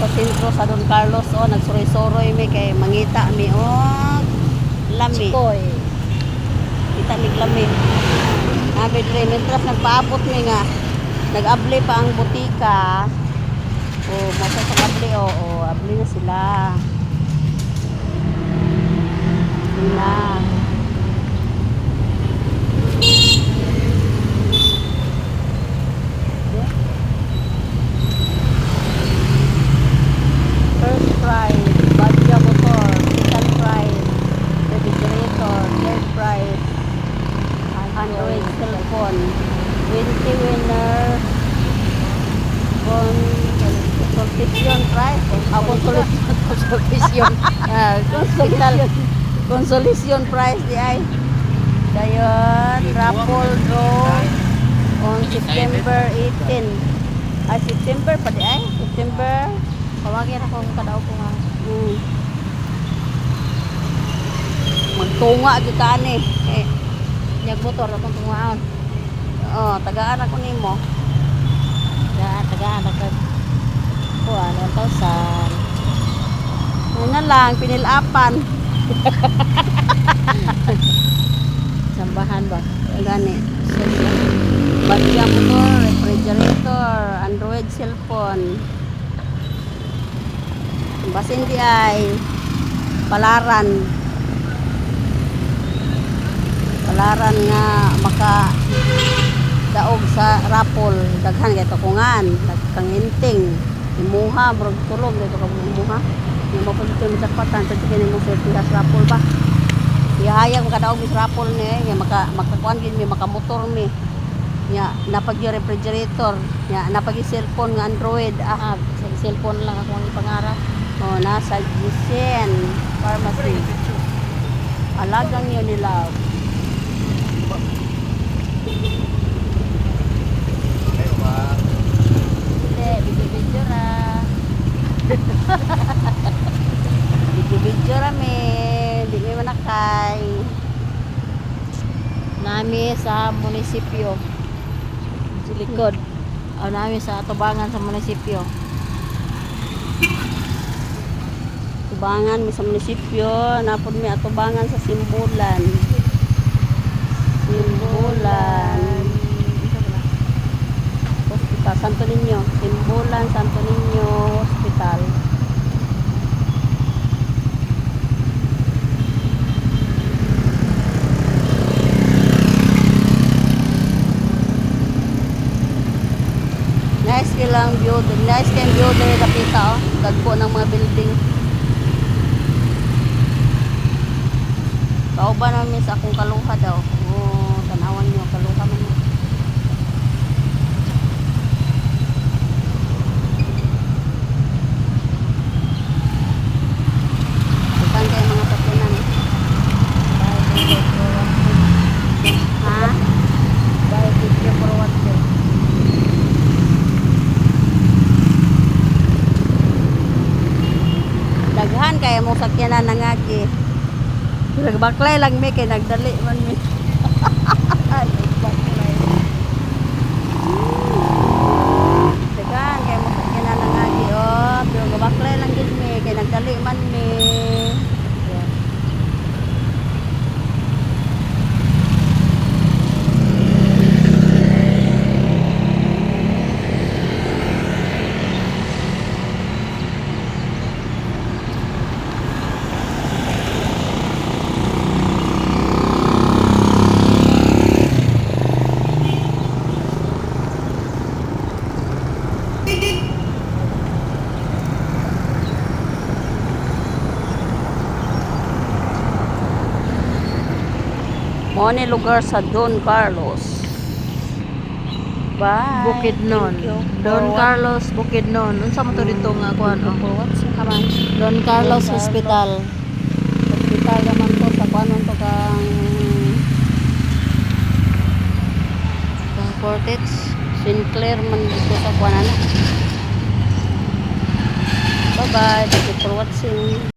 Sa sentro sa Don Carlos, oh, nagsuroy-suroy mi kay mangita mi og lami. Chikoy. Kita mig lami. Nabi diri mientras nagpaabot mi nga nag-abli pa ang butika. Oh, mo sa abli, oh, oh, abli na sila. Abli na. First prize, Badya Motor. Second prize, refrigerator. Third prize, Android cellphone. 20 winners. Consultation prize. Ah, consolation. Consolation. Ah, consolation. Consolation prize di ay. Dayon, raffle draw on September 18. Ay, September pa di ay. September. Tawagin ako kung kadaog ko nga. Magtunga gyud ka ani. Eh, Nyag motor akong tungaon. Oh, tagaan ako nimo. Tagaan, tagaan nagkag kuan 1,000. Ano na lang, pinilapan. Sambahan ba? Gani. Batya motor, refrigerator, Android cellphone. Basin di ay palaran. Palaran nga maka daog sa rapol, daghan kay tukungan, dagkang hinting, imuha murag tulog dito ka imuha. Yung mo pud sa patan sa kini mo swerte sa rapol ba. Ihayag makadaog mis rapol ni eh, nga makakuan gid mi, makamotor mi. Nya napag yung refrigerator, nya napag yung cellphone nga Android ah. Ah, sa cellphone lang ako ang ipangarap. Oh, nasa Gisen Pharmacy. Alagang Unilove. Hindi, video-video ra. Video-video rami, di mi manakay. Nami sa munisipyo. Sa likod. O nami sa atubangan sa munisipyo. Tubangan mi sa munisipyo, napod mi atubangan sa Simbulan. Simbulan. Hospital Santo Niño, Simbulan Santo Niño Hospital. Nice kay lang view, nice kay view diri dapita oh. Dagko ng mga building. Kauban namin sa akong kaluha daw. Oh, tanawan niyo kaluha man mo. Daghan kay mga sakyanan. Ha? Bye, thank you for watching. Daghan kay mo sakyanan nangagi. Nagbaklay lang mi kay nagdali man mi. Nagbaklay. Daghan kay mo sakyanan nangagi oh, pero gabaklay lang gid mi kay nagdali man mi. Yeah. Mo ni lugar sa Don Carlos. Bye. Bukidnon. Thank you for Don Carlos Bukidnon. Unsa man to dito nga kuan oh? For watching. Come on. Don Carlos Don Carlos. Hospital. Hospital naman to sa kuanon to kang Kang Cortez. Sinclair man dito sa kuanan. Bye bye. Thank you for watching.